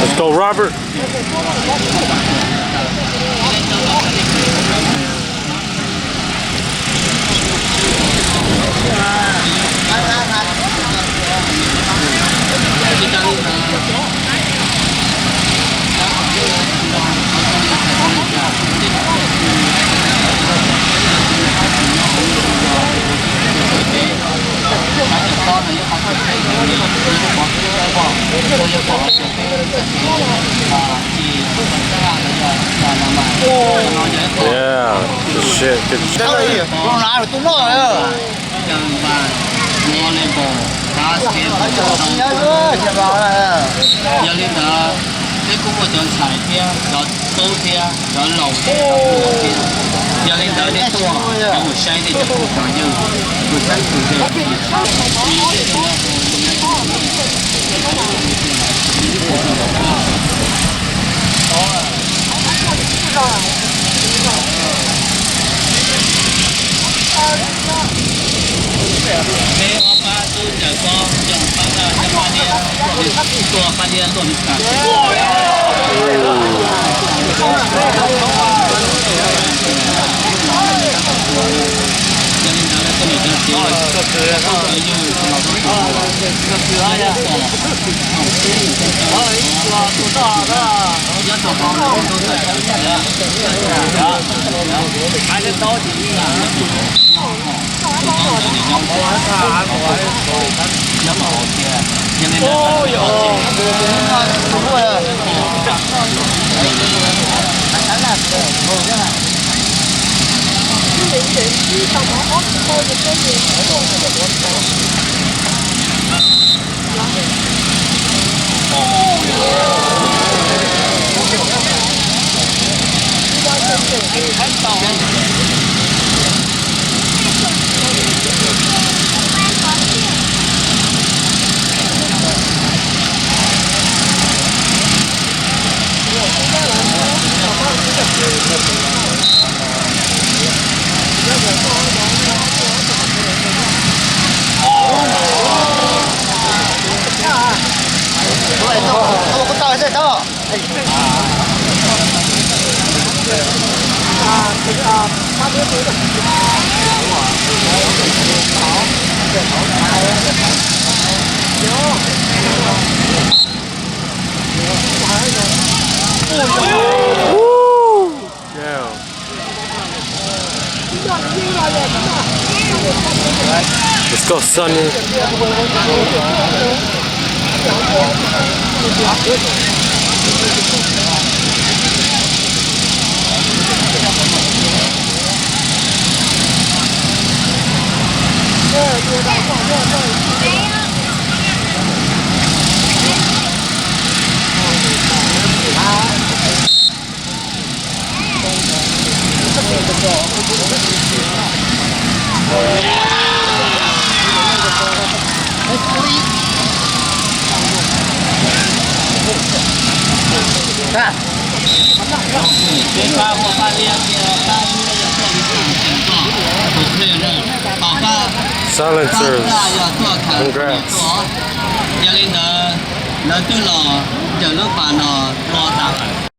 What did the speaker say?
Let's go, Robert. Yeah, good shit, good shit. Yog li ntawd, peb kuj muaj cov ntxhais thiab cov tub thiab cov laus thiab cov hluas thiab. Yog li ntawd nej tuaj, nej mus saib nej cov phooj cov ywg, mus saib tus zej tus zos. Peb ob pab tub caws pob, yog pab Naj thiab pab Liab, tuaj pab Liab tuaj. Let's go, Sonny. Silencers. Congrats. Yog li ntawd, lawv twb los cawm lub pas no ua tas lawm.